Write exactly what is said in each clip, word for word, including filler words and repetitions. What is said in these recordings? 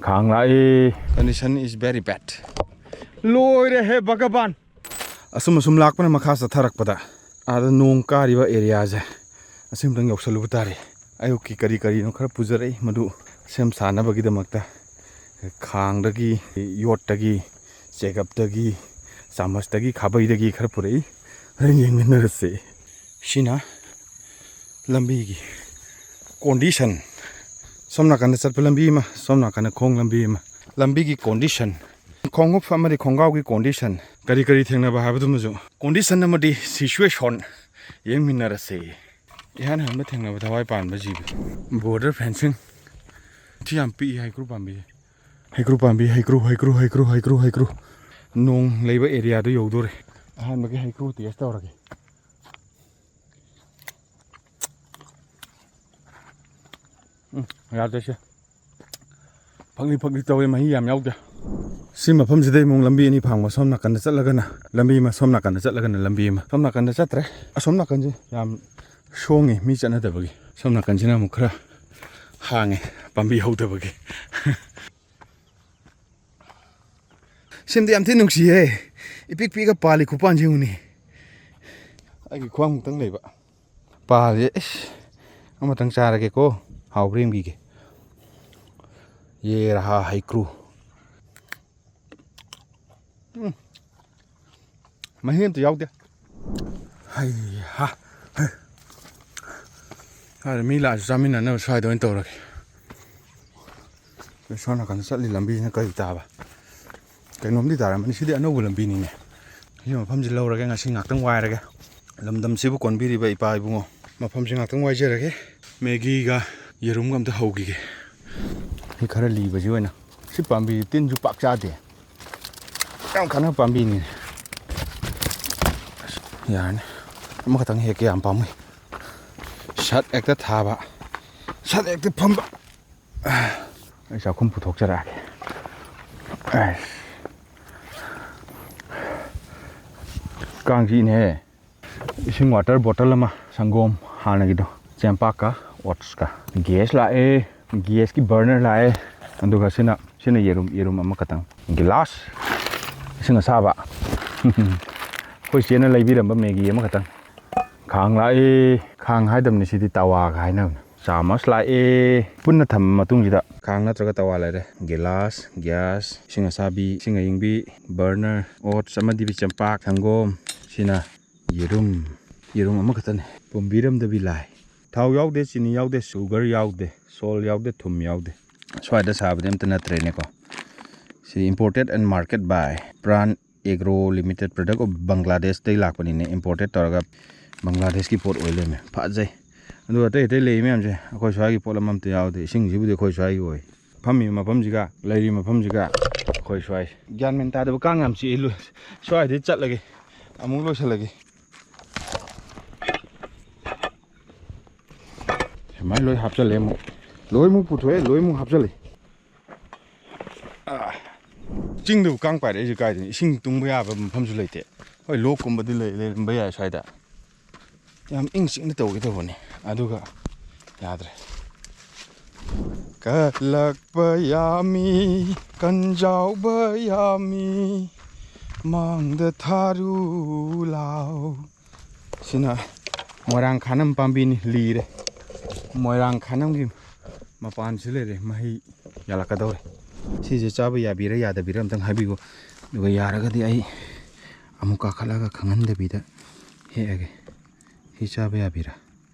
ꯈꯥꯡ ꯂꯥꯛꯏ꯫ Condition is very bad. ꯂꯣꯏꯔꯦꯍꯦ ꯚꯒꯕꯥꯟ꯫ ꯑꯁꯨꯝ ꯑꯁꯨꯝ ꯂꯥꯛꯄꯅ ꯃꯈꯥ ꯆꯠꯊꯔꯛꯄꯗ ꯑꯥꯗ ꯅꯣꯡ ꯀꯥꯔꯤꯕ ꯑꯦꯔꯤꯌꯥꯁꯦ ꯑꯁꯤꯃꯇꯪ ꯌꯧꯁꯜꯂꯨꯕ ꯇꯥꯔꯦ꯫ ꯑꯌꯨꯛꯀꯤ ꯀꯔꯤ ꯀꯔꯤꯅꯣ ꯈꯔ ꯄꯨꯖꯔꯛꯏ, ꯃꯗꯨ ꯁꯦꯝ ꯁꯥꯅꯕꯒꯤꯗꯃꯛꯇ ꯈꯥꯡꯗꯒꯤ, ꯌꯣꯠꯇꯒꯤ, ꯆꯦꯒꯞꯇꯒꯤ, ꯆꯥꯃꯁꯇꯒꯤ, ꯈꯥꯕꯩꯗꯒꯤ ꯈꯔ ꯄꯨꯔꯛꯏ꯫ ꯍꯣꯔꯦꯟ ꯌꯦꯡꯃꯤꯟꯅꯔꯁꯦ꯫ ꯁꯤꯅ ꯂꯝꯕꯤꯒꯤ ꯀꯣꯟꯗꯤꯁꯟ꯫ ꯁꯣꯝ ꯅꯥꯀꯟꯗ ꯆꯠꯄ ꯂꯝꯕꯤ ꯑꯃ, ꯁꯣꯝ ꯅꯥꯀꯟꯗ ꯈꯣꯡ ꯂꯝꯕꯤ ꯑꯃ꯫ ꯂꯝꯕꯤꯒꯤ ꯀꯣꯟꯗꯤꯁꯟ, ꯈꯣꯡꯎꯞ ꯑꯃꯗꯤ ꯈꯣꯡꯒ꯭ꯔꯥꯎꯒꯤ ꯀꯣꯟꯗꯤꯁꯟ, ꯀꯔꯤ ꯀꯔꯤ ꯊꯦꯡꯅꯕ ꯍꯥꯏꯕꯗꯨꯃꯁꯨ, ꯀꯣꯟꯗꯤꯁꯟ ꯑꯃꯗꯤ ꯁꯤꯆꯨꯋꯦꯁꯟ ꯌꯦꯡꯃꯤꯟꯅꯔꯁꯦ꯫ ꯏꯍꯥꯟ ꯍꯥꯟꯕ ꯊꯦꯡꯅꯕ ꯊꯋꯥꯏ ꯄꯥꯟꯕ ꯖꯤꯕ꯫ Border fencing. ꯊꯤ ꯌꯥꯝ ꯄꯤꯛꯏ ꯍꯩꯀ꯭ꯔꯨ ꯄꯥꯝꯕꯤ꯫ ꯍꯩꯀ꯭ꯔꯨ ꯄꯥꯝꯕꯤ, ꯍꯩꯀ꯭ꯔꯨ, ꯍꯩꯀ꯭ꯔꯨ, ꯍꯩꯀ꯭ꯔꯨ, ꯍꯩꯀ꯭ꯔꯨ, ꯍꯩꯀ꯭ꯔꯨ꯫ ꯅꯣꯡ ꯂꯩꯕ ꯑꯦꯔꯤꯌꯥꯗꯨ ꯌꯧꯗꯣꯔꯦ꯫ ꯑꯍꯥꯟꯕꯒꯤ ꯍꯩꯀ꯭ꯔꯨ ꯇꯦꯁ ꯇꯧꯔꯒꯦ꯫ ꯎꯝ, ꯌꯥꯗꯦ ꯁꯦ꯫ ꯐꯛꯂꯤ ꯐꯛꯂꯤ ꯇꯧꯋꯦ, ꯃꯍꯤ ꯌꯥꯝ ꯌꯥꯎꯗꯦ꯫ ꯁꯤ ꯃꯐꯝꯁꯤꯗꯩ ꯑꯃꯨꯛ ꯂꯝꯕꯤ ꯑꯅꯤ ꯐꯥꯡꯕ, ꯁꯣꯝ ꯅꯥꯀꯟꯗ ꯆꯠꯂꯒꯅ ꯂꯝꯕꯤ ꯑꯃ, ꯁꯣꯝ ꯅꯥꯀꯟꯗ ꯆꯠꯂꯒꯅ ꯂꯝꯕꯤ ꯑꯃ꯫ ꯁꯣꯝ ꯅꯥꯀꯟꯗ ꯆꯠꯇ꯭ꯔꯦ꯫ ꯑꯁꯣꯝ ꯅꯥꯀꯟꯁꯦ ꯌꯥꯝ ꯁꯣꯡꯉꯤ, ꯃꯤ ꯆꯠꯅꯗꯕꯒꯤ꯫ ꯁꯣꯝ ꯅꯥꯀꯟꯁꯤꯅ ꯑꯃꯨꯛ ꯈꯔ ꯍꯥꯡꯉꯦ, ꯄꯥꯝꯕꯤ ꯍꯧꯗꯕꯒꯤ꯫ ꯁꯤꯃꯗꯤ ꯌꯥꯝ ꯊꯤ ꯅꯨꯡꯁꯤꯍꯦ꯫ ꯏꯄꯤꯛ ꯄꯤꯛꯑꯒ ꯄꯥꯜꯂꯤ ꯈꯨꯄꯥꯟꯁꯤ ꯌꯦꯡꯉꯨꯅꯦ꯫ ꯑꯩꯒꯤ ꯈ꯭ꯋꯥꯡꯃꯨꯛꯇꯪ ꯂꯩꯕ꯫ ꯄꯥꯜꯁꯦ, ꯏꯁ, ꯑꯃꯇꯪ ꯆꯥꯔꯒꯦꯀꯣ꯫ ꯍꯥꯎꯕ꯭ꯔꯥ ꯌꯦꯡꯕꯤꯒꯦ꯫ ꯌꯦ ꯔꯍꯥ ꯍꯩꯀ꯭ꯔꯨ꯫ ꯎꯝ꯫ ꯃꯍꯤ ꯑꯝꯇ ꯌꯥꯎꯗꯦ꯫ ꯍꯩ ꯍꯥ꯫ ꯍꯩ꯫ ꯁ꯭ꯋꯥꯏꯗ ꯃꯤ ꯂꯥꯛꯑꯁꯨ ꯆꯥꯃꯤꯟꯅꯅꯕ ꯁ꯭ꯋꯥꯏꯗ ꯑꯣꯏꯅ ꯇꯧꯔꯒꯦ꯫ ꯑꯩꯈꯣꯏ ꯁꯣꯝ ꯅꯥꯀꯟꯗ ꯆꯠꯂꯤ ꯂꯝꯕꯤꯁꯤꯅ ꯀꯔꯤ ꯇꯥꯕ? ꯀꯩꯅꯣꯝꯗꯤ ꯇꯥꯔꯝꯃꯅꯤ꯫ ꯁꯤꯗꯤ ꯑꯅꯧꯕ ꯂꯝꯕꯤꯅꯤꯅꯦ꯫ ꯁꯤ ꯃꯐꯝꯁꯤ ꯂꯧꯔꯒꯦ꯫ ꯉꯁꯤ ꯉꯥꯛꯇꯪ ꯋꯥꯏꯔꯒꯦ꯫ ꯂꯝꯗꯝꯁꯤꯕꯨ ꯀꯣꯟꯕꯤꯔꯤꯕ ꯏꯄꯥ ꯏꯕꯨꯡꯉꯣ, ꯃꯐꯝꯁꯤ ꯉꯥꯛꯇꯪ ꯋꯥꯏꯖꯔꯒꯦ꯫ ꯃꯦꯒꯤꯒ ꯌꯦꯔꯨꯝꯒ ꯑꯝꯇ ꯍꯧꯈꯤꯒꯦ꯫ ꯁꯤ ꯈꯔ ꯂꯤꯕꯁꯤ ꯑꯣꯏꯅ꯫ ꯁꯤ ꯄꯥꯝꯕꯤ ꯇꯤꯟꯁꯨ ꯄꯥꯛ ꯆꯥꯗꯦ꯫ ꯌꯥꯝ ꯀꯥꯟꯅꯕ ꯄꯥꯝꯕꯤꯅꯤꯅꯦ꯫ ꯑꯁ, ꯌꯥꯔꯅꯤ꯫ ꯑꯃꯈꯛꯇꯪ ꯍꯦꯛꯀꯦ, ꯌꯥꯝ ꯄꯥꯝꯃꯨꯏ꯫ ꯁꯠ ꯍꯦꯛꯇ ꯊꯥꯕ, ꯁꯠ ꯍꯦꯛꯇ ꯐꯝꯕ꯫ ꯑꯩ ꯆꯥꯛꯈꯨꯝ ꯄꯨꯊꯣꯛꯆꯔꯛꯑꯒꯦ꯫ ꯑꯁ꯫ ꯀꯥꯡ ꯆꯤꯛꯏꯅꯦꯍꯦ꯫ ꯏꯁꯤꯡ ꯋꯥꯇꯔ ꯕꯣꯇꯜ ꯑꯃ, ꯁꯪꯒꯣꯝ ꯍꯥꯟꯅꯒꯤꯗꯣ, ꯆꯦꯡꯄꯥꯛꯀ ꯑꯣꯠꯁꯀ꯫ ꯒ꯭ꯌꯥꯁ ꯂꯥꯛꯑꯦ, ꯒ꯭ꯌꯥꯁꯀꯤ ꯕꯔꯅꯔ ꯂꯥꯛꯑꯦ꯫ ꯑꯗꯨꯒ ꯁꯤꯅ, ꯁꯤꯅ ꯌꯦꯔꯨꯝ, ꯌꯦꯔꯨꯝ ꯑꯃꯈꯛꯇꯪ꯫ ꯒꯤꯂꯥꯁ, ꯏꯁꯤꯡ ꯑꯁꯥꯕ꯫ ꯑꯩꯈꯣꯏ ꯆꯦꯅ ꯂꯩꯕꯤꯔꯝꯕ ꯃꯦꯒꯤ ꯑꯃꯈꯛꯇꯪ꯫ ꯈꯥꯡ ꯂꯥꯛꯑꯦ꯫ ꯈꯥꯡ ꯍꯥꯏꯗꯕꯅꯤ, ꯁꯤꯗꯤ ꯇꯋꯥꯒ ꯍꯥꯏꯅꯕꯅꯤ꯫ ꯆꯥꯃꯁ ꯂꯥꯛꯑꯦ꯫ ꯄꯨꯟꯅ ꯊꯝꯃ ꯃꯇꯨꯡꯁꯤꯗ ꯈꯥꯡ ꯅꯠꯇ꯭ꯔꯒ ꯇꯋꯥ ꯂꯩꯔꯦ꯫ ꯒꯤꯂꯥꯁ, ꯒ꯭ꯌꯥꯁ, ꯏꯁꯤꯡ ꯑꯁꯥꯕꯤ, ꯏꯁꯤꯡ ꯑꯌꯤꯡꯕꯤ, ꯕꯔꯅꯔ, ꯑꯣꯠꯁ ꯑꯃꯗꯤ ꯆꯦꯡꯄꯥꯛ, ꯁꯪꯒꯣꯝ, ꯁꯤꯅ ꯌꯦꯔꯨꯝ, ꯌꯦꯔꯨꯝ ꯑꯃꯈꯛꯇꯅꯦ꯫ ꯄꯨꯝꯕꯤꯔꯝꯗꯕꯤ ꯂꯥꯏ꯫ ꯊꯥꯎ ꯌꯥꯎꯗꯦ, ꯆꯤꯅꯤ ꯌꯥꯎꯗꯦ, ꯁꯨꯒꯔ ꯌꯥꯎꯗꯦ, ꯁꯣꯜ ꯌꯥꯎꯗꯦ, ꯊꯨꯝ ꯌꯥꯎꯗꯦ꯫ ꯁ꯭ꯋꯥꯏꯗ ꯁꯥꯕꯗꯤ ꯑꯝꯇ ꯅꯠꯇ꯭ꯔꯦꯅꯦꯀꯣ꯫ ꯁꯤ imported and market by Pran Agro Limited, product of Bangladesh ꯇꯩ ꯂꯥꯛꯄꯅꯤꯅꯦ꯫ Imported ꯇꯧꯔꯒ ꯕꯪꯒ꯭ꯂꯥꯗꯦꯁꯀꯤ ꯄꯣꯠ ꯑꯣꯏ ꯂꯩꯔꯝꯃꯦ꯫ ꯐꯖꯩ꯫ ꯑꯗꯨꯒ ꯑꯇꯩ ꯑꯇꯩ ꯂꯩ ꯃꯌꯥꯝꯁꯦ ꯑꯩꯈꯣꯏ ꯁ꯭ꯋꯥꯏꯒꯤ ꯄꯣꯠ ꯑꯃ ꯑꯝꯇ ꯌꯥꯎꯗꯦ꯫ ꯏꯁꯤꯡꯁꯤꯕꯨꯗꯤ ꯑꯩꯈꯣꯏ ꯁ꯭ꯋꯥꯏꯒꯤ ꯑꯣꯏ꯫ ꯐꯝꯃꯤꯕ ꯃꯐꯝꯁꯤꯒ ꯂꯩꯔꯤꯕ ꯃꯐꯝꯁꯤꯒ ꯑꯩꯈꯣꯏ ꯁ꯭ꯋꯥꯏ꯫ ꯒ꯭ꯌꯥꯟ ꯃꯦꯟ ꯇꯥꯗꯕ ꯀꯥꯡ ꯌꯥꯝ ꯆꯤꯛꯏ꯫ ꯂꯣꯏ-, ꯁ꯭ꯋꯥꯏꯗꯩ ꯆꯠꯂꯒꯦ꯫ ꯑꯃꯨꯛ ꯂꯣꯏꯁꯤꯜꯂꯒꯦ꯫ ꯁꯨꯃꯥꯏꯅ ꯂꯣꯏ ꯍꯥꯞꯆꯜꯂꯦ ꯑꯃꯨꯛ꯫ ꯂꯣꯏꯃꯨꯛ ꯄꯨꯊꯣꯛꯑꯦ, ꯂꯣꯏꯃꯨꯛ ꯍꯥꯞꯆꯜꯂꯦ꯫ ꯑꯥ꯫ ꯆꯤꯡꯗꯕꯨ ꯀꯥꯡ ꯄꯥꯏꯔꯛꯏꯁꯦ ꯀꯥꯏꯗꯅꯣ? ꯏꯁꯤꯡ ꯇꯨꯡꯕ ꯌꯥꯕ ꯃꯐꯝꯁꯨ ꯂꯩꯇꯦ꯫ ꯍꯣꯏ, ꯂꯣꯛꯀꯨꯝꯕꯗꯤ ꯂꯩ-, ꯂꯩꯔꯝꯕ ꯌꯥꯏ ꯁ꯭ꯋꯥꯏꯗ꯫ ꯌꯥꯝ ꯏꯪ ꯆꯤꯛꯅ ꯇꯧꯒꯦ ꯇꯧꯕꯅꯤ, ꯑꯗꯨꯒ ꯌꯥꯗ꯭ꯔꯦ꯫ ꯀꯠꯂꯛꯄ ꯌꯥꯝꯃꯤ, ꯀꯟꯖꯥꯎꯕ ꯌꯥꯝꯃꯤ, ꯃꯥꯡꯗ ꯊꯥꯔꯨ ꯂꯥꯎ꯫ ꯁꯤꯅ ꯃꯣꯏꯔꯥꯡ ꯈꯥꯅꯝ ꯄꯥꯝꯕꯤꯅꯤ, ꯂꯤꯔꯦ꯫ ꯃꯣꯏꯔꯥꯡ ꯈꯥꯅꯝꯒꯤ ꯃꯄꯥꯟꯁꯤ ꯂꯩꯔꯦ, ꯃꯍꯩ ꯌꯥꯜꯂꯛꯀꯗꯧꯔꯦ꯫ ꯁꯤꯁꯦ ꯆꯥꯕ ꯌꯥꯕꯤꯔꯥ ꯌꯥꯗꯕꯤꯔꯥ ꯑꯝꯇꯪ ꯍꯥꯏꯕꯤꯌꯨ, ꯑꯗꯨꯒ ꯌꯥꯔꯒꯗꯤ ꯑꯩ ꯑꯃꯨꯛ ꯀꯥꯈꯠꯂꯒ ꯈꯪꯍꯟꯗꯕꯤꯗ ꯍꯦꯛꯑꯒꯦ꯫ ꯁꯤ ꯆꯥꯕ ꯌꯥꯕꯤꯔꯥ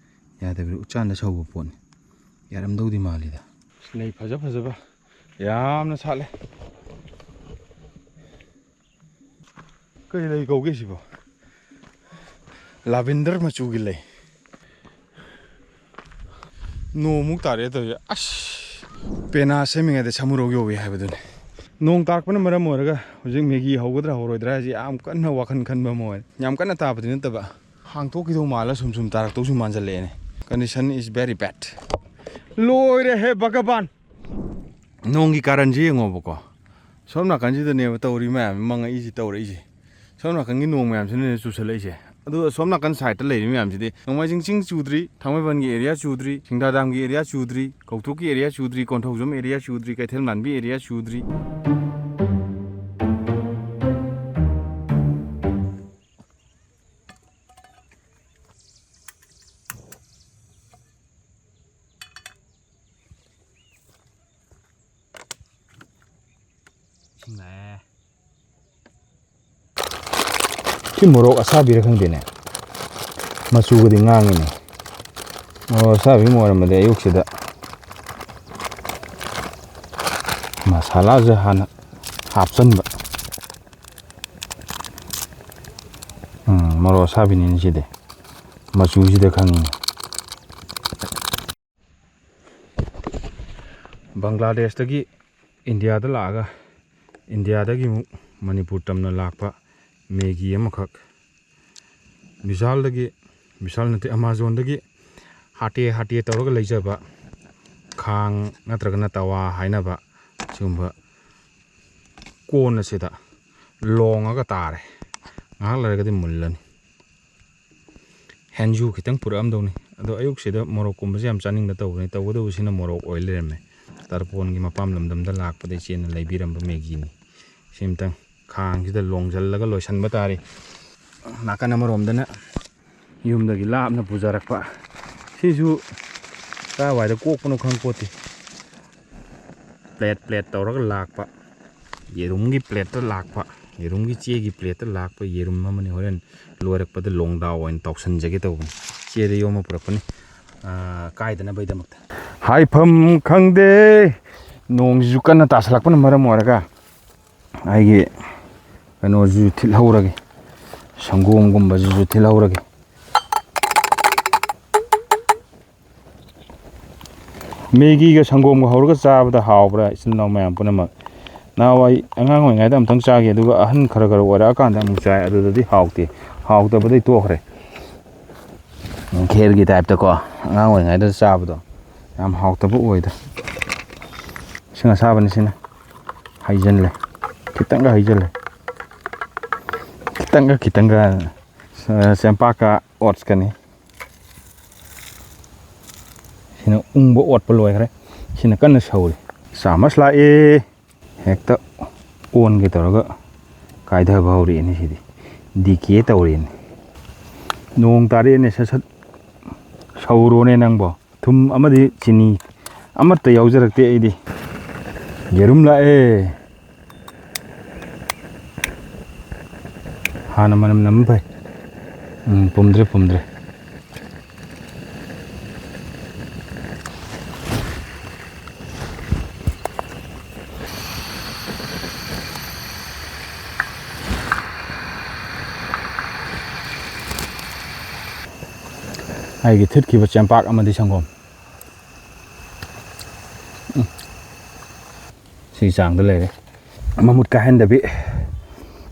ꯌꯥꯗꯕꯤꯔꯥ? ꯎꯆꯥꯟꯗ ꯁꯧꯕ ꯄꯣꯠꯅꯤ, ꯌꯥꯔꯝꯗꯧꯗꯤ ꯃꯥꯜꯂꯤꯗ꯫ ꯂꯩ ꯐꯖ ꯐꯖꯕ ꯌꯥꯝꯅ ꯁꯥꯠꯂꯦ꯫ ꯀꯩ ꯂꯩ ꯀꯧꯒꯦ ꯁꯤꯕꯣ? ꯂꯥꯚꯦꯟꯗꯔ ꯃꯆꯨꯒꯤ ꯂꯩ꯫ ꯅꯣꯡꯃꯨꯛ ꯇꯥꯔꯛꯑꯦ ꯇꯧꯔꯤꯁꯦ꯫ ꯑꯁ, ꯄꯦꯅꯥ ꯁꯦꯝꯃꯤꯉꯩꯗ ꯁꯥꯃꯨꯔꯧ ꯌꯧꯏ ꯍꯥꯏꯕꯗꯨꯅꯤ꯫ ꯅꯣꯡ ꯇꯥꯔꯛꯄꯅ ꯃꯔꯝ ꯑꯣꯏꯔꯒ ꯍꯧꯖꯤꯛ ꯃꯦꯒꯤ ꯍꯧꯒꯗ꯭ꯔꯥ ꯍꯧꯔꯣꯏꯗ꯭ꯔꯥ ꯍꯥꯏꯁꯦ ꯌꯥꯝ ꯀꯟꯅ ꯋꯥꯈꯜ ꯈꯟꯕ ꯑꯃ ꯑꯣꯏꯔꯦ꯫ ꯌꯥꯝ ꯀꯟꯅ ꯇꯥꯕꯗꯤ ꯅꯠꯇꯕ, ꯍꯥꯡꯇꯣꯛꯈꯤꯗꯧ ꯃꯥꯜꯂ ꯁꯨꯝ ꯁꯨꯝ ꯇꯥꯔꯛꯇꯧꯁꯨ ꯃꯥꯟꯁꯤꯜꯂꯛꯑꯦꯅꯦ꯫ Condition is very bad꯫ ꯂꯣꯏꯔꯦꯍꯦ ꯚꯒꯕꯥꯟ! ꯅꯣꯡꯒꯤ ꯀꯥꯔꯟꯁꯤ ꯌꯦꯡꯉꯣꯕꯀꯣ꯫ ꯁꯣꯝ ꯅꯥꯀꯟꯁꯤꯗꯅꯦꯕ ꯇꯧꯔꯤ ꯃꯌꯥꯝ, ꯃꯪꯉꯛꯏꯁꯤ, ꯇꯧꯔꯛꯏꯁꯦ꯫ ꯁꯣꯝ ꯅꯥꯀꯟꯒꯤ ꯅꯣꯡ ꯃꯌꯥꯝꯁꯤꯅꯅꯦ ꯆꯨꯁꯜꯂꯛꯏꯁꯦ꯫ ꯑꯗꯨ ꯑꯁꯣꯝ ꯅꯥꯀꯟ ꯁꯥꯏꯠꯇ ꯂꯩꯔꯤ ꯃꯌꯥꯝꯁꯤꯗꯤ ꯅꯣꯡꯃꯥꯏꯖꯤꯡ ꯆꯤꯡ ꯆꯨꯗ꯭ꯔꯤ, ꯊꯥꯡꯃꯩꯕꯟꯒꯤ area ꯆꯨꯗ꯭ꯔꯤ, ꯁꯤꯡꯗꯥꯗꯥꯝꯒꯤ area ꯆꯨꯗ꯭ꯔꯤ, ꯀꯧꯇ꯭ꯔꯨꯛꯀꯤ area ꯆꯨꯗ꯭ꯔꯤ, Konthoujam area ꯆꯨꯗ꯭ꯔꯤ, ꯀꯩꯊꯦꯜ ꯃꯥꯟꯕꯤ ꯑꯦꯔꯤꯌꯥ ꯆꯨꯗ꯭ꯔꯤ꯫ ꯏꯁꯤꯡ ꯂꯥꯛꯑꯦ꯫ ꯁꯤ ꯃꯣꯔꯣꯛ ꯑꯁꯥꯕꯤꯔ ꯈꯪꯗꯦꯅꯦ, ꯃꯆꯨꯒꯗꯤ ꯉꯥꯡꯉꯤꯅꯦ꯫ ꯃꯣꯔꯣꯛ ꯑꯁꯥꯕꯤ ꯑꯃ ꯑꯣꯏꯔꯝꯃꯗꯤ ꯑꯌꯨꯛꯁꯤꯗ ꯃꯁꯥꯂꯥꯁꯦ ꯍꯥꯟꯅ ꯍꯥꯞꯆꯟꯕ꯫ ꯎꯝ, ꯃꯣꯔꯣꯛ ꯑꯁꯥꯕꯤꯅꯤꯅꯦ ꯁꯤꯗꯤ, ꯃꯆꯨꯁꯤꯗ ꯈꯪꯉꯤꯅꯦ꯫ ꯕꯪꯒ꯭ꯂꯥꯗꯦꯁꯇꯒꯤ ꯏꯟꯗꯤꯌꯥꯗ ꯂꯥꯛꯑꯒ, ꯏꯟꯗꯤꯌꯥꯗꯒꯤ ꯑꯃꯨꯛ ꯃꯅꯤꯄꯨꯔ ꯇꯝꯅ ꯂꯥꯛꯄ ꯃꯦꯒꯤ ꯑꯃꯈꯛ, ꯕꯤꯁꯥꯜꯗꯒꯤ, ꯕꯤꯁꯥꯜ ꯅꯠꯇꯦ, ꯑꯃꯥꯖꯣꯟꯗꯒꯤ ꯍꯥꯇꯦ ꯍꯥꯇꯦ ꯇꯧꯔꯒ ꯂꯩꯖꯕ ꯈꯥꯡ ꯅꯠꯇ꯭ꯔꯒꯅ ꯇꯋꯥ ꯍꯥꯏꯅꯕ ꯁꯤꯒꯨꯝꯕ ꯀꯣꯟ ꯑꯁꯤꯗ ꯂꯣꯡꯉꯒ ꯇꯥꯔꯦ꯫ ꯉꯥꯏꯍꯥꯛ ꯂꯩꯔꯒꯗꯤ ꯃꯨꯜꯂꯅꯤ꯫ ꯍꯦꯟꯖꯨ ꯈꯤꯇꯪ ꯄꯨꯔꯛꯑꯝꯗꯧꯅꯤ꯫ ꯑꯗꯣ ꯑꯌꯨꯛꯁꯤꯗ ꯃꯣꯔꯣꯛꯀꯨꯝꯕꯁꯦ ꯌꯥꯝ ꯆꯥꯅꯤꯡꯗ ꯇꯧꯕꯅꯤ, ꯇꯧꯒꯗꯧꯕꯁꯤꯅ ꯃꯣꯔꯣꯛ ꯑꯣꯏ ꯂꯩꯔꯝꯃꯦ꯫ ꯇꯔꯄꯣꯟꯒꯤ ꯃꯄꯥꯝ ꯂꯝꯗꯝꯗ ꯂꯥꯛꯄꯗ ꯏꯆꯦꯅ ꯂꯩꯕꯤꯔꯝꯕ ꯃꯦꯒꯤꯅꯤ꯫ ꯁꯤ ꯑꯃꯇꯪ ꯈꯥꯡꯁꯤꯗ ꯂꯣꯡꯁꯤꯜꯂꯒ ꯂꯣꯏꯁꯤꯟꯕ ꯇꯥꯔꯦ꯫ ꯅꯥꯀꯟ ꯑꯃꯔꯣꯝꯗꯅ ꯌꯨꯝꯗꯒꯤ ꯂꯥꯞꯅ ꯄꯨꯖꯔꯛꯄ꯫ ꯁꯤꯁꯨ ꯀꯥꯏꯋꯥꯏꯗ ꯀꯣꯛꯄꯅꯣ ꯈꯪꯄꯣꯠꯇꯦ꯫ ꯄ꯭ꯂꯦꯠ ꯄ꯭ꯂꯦꯠ ꯇꯧꯔꯒ ꯂꯥꯛꯄ꯫ ꯌꯦꯔꯨꯝꯒꯤ ꯄ꯭ꯂꯦꯠꯇ ꯂꯥꯛꯄ, ꯌꯦꯔꯨꯝꯒꯤ ꯆꯦꯒꯤ ꯄ꯭ꯂꯦꯠꯇ ꯂꯥꯛꯄ ꯌꯦꯔꯨꯝ ꯑꯃꯅꯤ꯫ ꯍꯣꯔꯦꯟ ꯂꯣꯏꯔꯛꯄꯗ ꯂꯣꯡꯗꯥ ꯑꯣꯏꯅ ꯇꯧꯁꯟꯖꯒꯦ ꯇꯧꯕꯅꯤ꯫ ꯆꯦꯗ ꯌꯣꯝꯃ ꯄꯨꯔꯛꯄꯅꯤ, ꯑꯥ, ꯀꯥꯏꯗꯅꯕꯩꯗꯃꯛꯇ꯫ ꯍꯥꯏꯐꯝ ꯈꯪꯗꯦ, ꯅꯣꯡꯁꯤꯁꯨ ꯀꯟꯅ ꯇꯥꯁꯜꯂꯛꯄꯅ ꯃꯔꯝ ꯑꯣꯏꯔꯒ꯫ ꯑꯩꯒꯤ ꯀꯩꯅꯣꯁꯤꯁꯨ ꯊꯤꯠꯍꯧꯔꯒꯦ, ꯁꯪꯒꯣꯝꯒꯨꯝꯕꯁꯤꯁꯨ ꯊꯤꯠꯍꯧꯔꯒꯦ꯫ ꯃꯦꯒꯤꯒ ꯁꯪꯒꯣꯝꯒ ꯍꯧꯔꯒ ꯆꯥꯕꯗ ꯍꯥꯎꯕ꯭ꯔꯥ, ꯏꯆꯤꯟ ꯏꯅꯥꯎ ꯃꯌꯥꯝ ꯄꯨꯝꯅꯃꯛ? ꯅꯍꯥꯟꯋꯥꯏ ꯑꯉꯥꯡ ꯑꯣꯏꯔꯤꯉꯩꯗ ꯑꯃꯨꯛꯇꯪ ꯆꯥꯈꯤ, ꯑꯗꯨꯒ ꯑꯍꯟ ꯈꯔ ꯈꯔ ꯑꯣꯏꯔꯛꯑꯀꯥꯟꯗ ꯑꯃꯨꯛ ꯆꯥꯏ, ꯑꯗꯨꯗꯗꯤ ꯍꯥꯎꯇꯦ, ꯍꯥꯎꯇꯕꯗꯩ ꯇꯣꯛꯈ꯭ꯔꯦ꯫ ꯈꯦꯔꯒꯤ ꯇꯥꯏꯞꯇꯀꯣ, ꯑꯉꯥꯡ ꯑꯣꯏꯔꯤꯉꯩꯗ ꯆꯥꯕꯗꯣ ꯌꯥꯝ ꯍꯥꯎꯇꯕ ꯑꯣꯏꯗ꯫ ꯏꯁꯤꯡ ꯑꯁꯥꯕꯅꯤ ꯁꯤꯅ꯫ ꯍꯩꯖꯤꯜꯂꯦ, ꯈꯤꯇꯪꯒ ꯍꯩꯖꯤꯜꯂꯦ, ꯈꯤꯇꯪꯒ, ꯈꯤꯇꯪꯒ꯫ ꯑ, ꯆꯦꯡꯄꯥꯛꯀ ꯑꯣꯠꯁꯀꯅꯤ꯫ ꯁꯤꯅ ꯎꯪꯕ ꯑꯣꯠꯄ ꯂꯣꯏꯈ꯭ꯔꯦ꯫ ꯁꯤꯅ ꯀꯟꯅ ꯁꯧꯔꯤ꯫ ꯆꯥꯃꯁ ꯂꯥꯛꯑꯦ꯫ ꯍꯦꯛꯇ ꯑꯣꯟꯒꯦ ꯇꯧꯔꯒ ꯀꯥꯏꯊꯕ ꯍꯧꯔꯛꯑꯦꯅꯦ ꯁꯤꯗꯤ꯫ ꯗꯤ ꯀꯦ ꯇꯧꯔꯦꯅꯦ꯫ ꯅꯣꯡ ꯇꯥꯔꯛꯑꯦꯅꯦ, ꯁꯠ ꯁꯠ ꯁꯧꯔꯣꯅꯦ ꯅꯪꯕꯣ꯫ ꯊꯨꯝ ꯑꯃꯗꯤ ꯆꯤꯅꯤ ꯑꯃꯠꯇ ꯌꯥꯎꯖꯔꯛꯇꯦ ꯑꯩꯗꯤ꯫ ꯌꯦꯔꯨꯝ ꯂꯥꯛꯑꯦ꯫ ꯍꯥꯟꯅ ꯃꯅꯝ ꯅꯝꯕ ꯐꯩ꯫ ꯎꯝ, ꯄꯨꯝꯗ꯭ꯔꯦ, ꯄꯨꯝꯗ꯭ꯔꯦ꯫ ꯑꯩꯒꯤ ꯊꯤꯠꯈꯤꯕ ꯆꯦꯡꯄꯥꯛ ꯑꯃꯗꯤ ꯁꯪꯒꯣꯝ꯫ ꯎꯝ꯫ ꯁꯤꯒꯤ ꯆꯥꯡꯗ ꯂꯩꯔꯦ꯫ ꯃꯃꯨꯠ ꯀꯥꯏꯍꯟꯗꯕꯤ,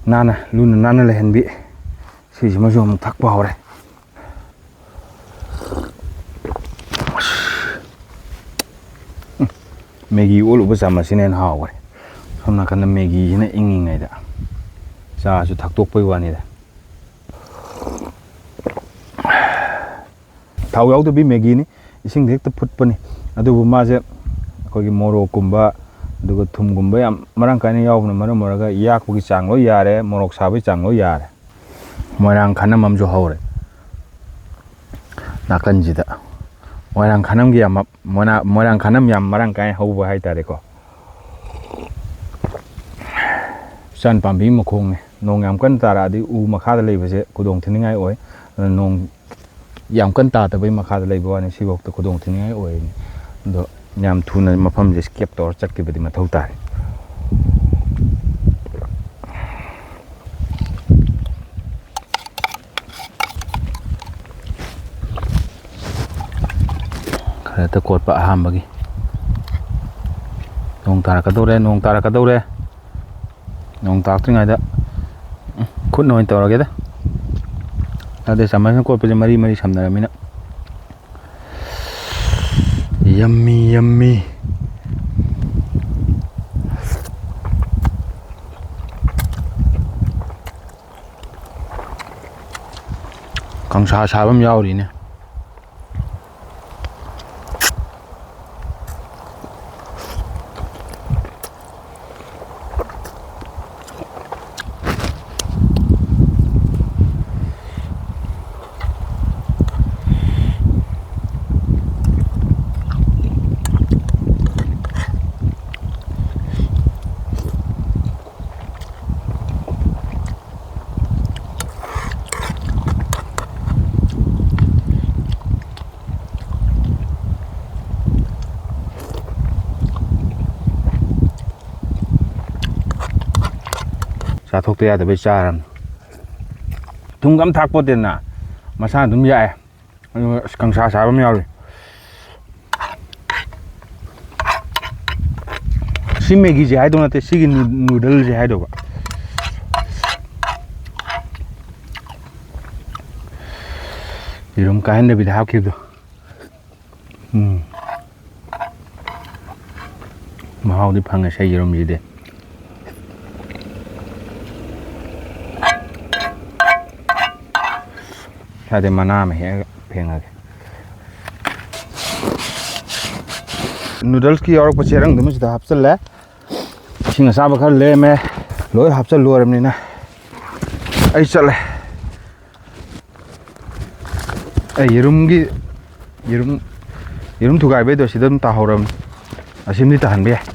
ꯅꯥꯟꯅ, ꯂꯨꯅ ꯅꯥꯟꯅ ꯂꯩꯍꯟꯕꯤ꯫ ꯁꯤꯁꯤꯃꯁꯨ ꯑꯃꯨꯛ ꯊꯛꯄ ꯍꯧꯔꯦ꯫ ꯎꯝ, ꯃꯦꯒꯤ ꯑꯣꯜꯂꯨꯕ ꯆꯥꯃꯁꯁꯤꯅ ꯍꯦꯟꯅ ꯍꯥꯎꯈ꯭ꯔꯦ꯫ ꯁꯣꯝ ꯅꯥꯀꯟꯗ ꯃꯦꯒꯤꯁꯤꯅ ꯏꯪꯉꯤꯉꯩꯗ ꯆꯥꯁꯨ ꯊꯛꯇꯣꯛꯄꯩ ꯋꯥꯅꯤꯗ꯫ ꯊꯥꯎ ꯌꯥꯎꯗꯕꯤ ꯃꯦꯒꯤꯅꯤ, ꯏꯁꯤꯡꯗ ꯍꯦꯛꯇ ꯐꯨꯠꯄꯅꯤ꯫ ꯑꯗꯨꯕꯨ ꯃꯥꯁꯦ ꯑꯩꯈꯣꯏꯒꯤ ꯃꯣꯔꯣꯛꯀꯨꯝꯕ, ꯑꯗꯨꯒ ꯊꯨꯝꯒꯨꯝꯕ ꯌꯥꯝ ꯃꯔꯥꯡ ꯀꯥꯏꯅ ꯌꯥꯎꯕꯅ ꯃꯔꯝ ꯑꯣꯏꯔꯒ ꯌꯥꯛꯄꯒꯤ ꯆꯥꯡ ꯂꯣꯏ ꯌꯥꯔꯦ, ꯃꯣꯔꯣꯛ ꯁꯥꯕꯒꯤ ꯆꯥꯡ ꯂꯣꯏ ꯌꯥꯔꯦ꯫ ꯃꯣꯏꯔꯥꯡ ꯈꯥꯅꯝ ꯑꯃꯁꯨ ꯍꯧꯔꯦ ꯅꯥꯀꯟꯁꯤꯗ꯫ ꯃꯣꯏꯔꯥꯡ ꯈꯥꯅꯝꯒꯤ ꯌꯥꯝ ꯃ-, ꯃꯣꯏꯅꯥ-, ꯃꯣꯏꯔꯥꯡ ꯈꯥꯅꯝ ꯌꯥꯝ ꯃꯔꯥꯡ ꯀꯥꯏꯅ ꯍꯧꯕ ꯍꯥꯏꯇꯥꯔꯦꯀꯣ꯫ ꯎꯆꯥꯟ ꯄꯥꯝꯕꯤ ꯃꯈꯣꯡꯅꯦ꯫ ꯅꯣꯡ ꯌꯥꯝ ꯀꯟꯅ ꯇꯥꯔꯛꯑꯗꯤ ꯎ ꯃꯈꯥꯗ ꯂꯩꯕꯁꯦ ꯈꯨꯗꯣꯡ ꯊꯤꯅꯤꯡꯉꯥꯏ ꯑꯣꯏ꯫ ꯑꯗꯨꯅ ꯅꯣꯡ ꯌꯥꯝ ꯀꯟꯅ ꯇꯥꯗꯕꯩ ꯃꯈꯥꯗ ꯂꯩꯕ ꯋꯥꯅꯤ, ꯁꯤꯐꯥꯎꯗ ꯈꯨꯗꯣꯡ ꯊꯤꯅꯤꯡꯉꯥꯏ ꯑꯣꯏꯔꯤꯅꯤ꯫ ꯑꯗꯣ ꯌꯥꯝ ꯊꯨꯅ ꯃꯐꯝꯁꯦ ꯁ꯭ꯀꯦꯞ ꯇꯧꯔ ꯆꯠꯈꯤꯕꯗꯤ ꯃꯊꯧ ꯇꯥꯔꯦ꯫ ꯈꯔ ꯍꯦꯛꯇ ꯀꯣꯠꯄ ꯑꯍꯥꯟꯕꯒꯤ꯫ ꯅꯣꯡ ꯇꯥꯔꯛꯀꯗꯧꯔꯦ, ꯅꯣꯡ ꯇꯥꯔꯛꯀꯗꯧꯔꯦ꯫ ꯅꯣꯡ ꯇꯥꯔꯛꯇ꯭ꯔꯤꯉꯩꯗ, ꯎꯝ, ꯈꯨꯠꯅ ꯑꯣꯏꯅ ꯇꯧꯔꯒꯦꯗ꯫ ꯑꯗꯩ ꯆꯥꯃꯁꯅ ꯀꯣꯠꯄꯁꯦ ꯃꯔꯤ ꯃꯔꯤ ꯁꯝꯅꯔꯕꯅꯤꯅ꯫ Yummy, yummy. ꯀꯥꯡꯁꯥ ꯁꯥꯕ ꯑꯃ ꯌꯥꯎꯔꯤꯅꯦ꯫ ꯆꯥꯊꯣꯛꯇ ꯌꯥꯗꯕꯩ ꯆꯥꯔꯕꯅꯤ꯫ ꯊꯨꯝꯒ ꯑꯃ ꯊꯥꯛꯄꯣꯠꯇꯦꯅ, ꯃꯁꯥꯅ ꯑꯗꯨꯝ ꯌꯥꯛꯑꯦ꯫ ꯑꯗꯨꯒ ꯑꯁ, ꯀꯥꯡꯁꯥ ꯁꯥꯕ ꯑꯃ ꯌꯥꯎꯔꯤ꯫ ꯁꯤ ꯃꯦꯒꯤꯁꯦ ꯍꯥꯏꯗꯧ ꯅꯠꯇꯦ, ꯁꯤꯒꯤ ꯅꯨ-, ꯅꯨꯗꯜꯁꯦ ꯍꯥꯏꯗꯧꯕ꯫ ꯌꯦꯔꯨꯝ ꯀꯥꯏꯍꯟꯗꯕꯤꯗ ꯍꯥꯞꯈꯤꯕꯗꯣ꯫ ꯎꯝ꯫ ꯃꯍꯥꯎꯗꯤ ꯐꯪꯉꯦ ꯁꯦ ꯌꯦꯔꯨꯝꯁꯤꯗꯤ꯫ ꯁ꯭ꯋꯥꯏꯗꯩ ꯃꯅꯥ ꯑꯃ ꯍꯦꯛꯑꯒ ꯐꯦꯡꯉꯒꯦ꯫ ꯅꯨꯗꯜꯁꯀꯤ ꯌꯥꯎꯔꯛꯄ ꯆꯦꯔꯪꯗꯨꯃ ꯁꯤꯗ ꯍꯥꯞꯆꯤꯜꯂꯦ꯫ ꯏꯁꯤꯡ ꯑꯁꯥꯕ ꯈꯔ ꯂꯦꯝꯃꯦ꯫ ꯂꯣꯏ ꯍꯥꯞꯆꯤꯜ ꯂꯣꯏꯔꯕꯅꯤꯅ ꯑꯩ ꯆꯠꯂꯦ꯫ ꯑꯩ ꯌꯦꯔꯨꯝꯒꯤ, ꯌꯦꯔꯨꯝ, ꯌꯦꯔꯨꯝ ꯊꯨꯒꯥꯏꯕꯩꯗꯣ ꯁꯤꯗ ꯑꯗꯨꯝ ꯇꯥꯍꯧꯔꯕꯅꯤ꯫ ꯑꯁꯤꯃꯗꯤ ꯇꯥꯍꯟꯕ ꯌꯥꯏ꯫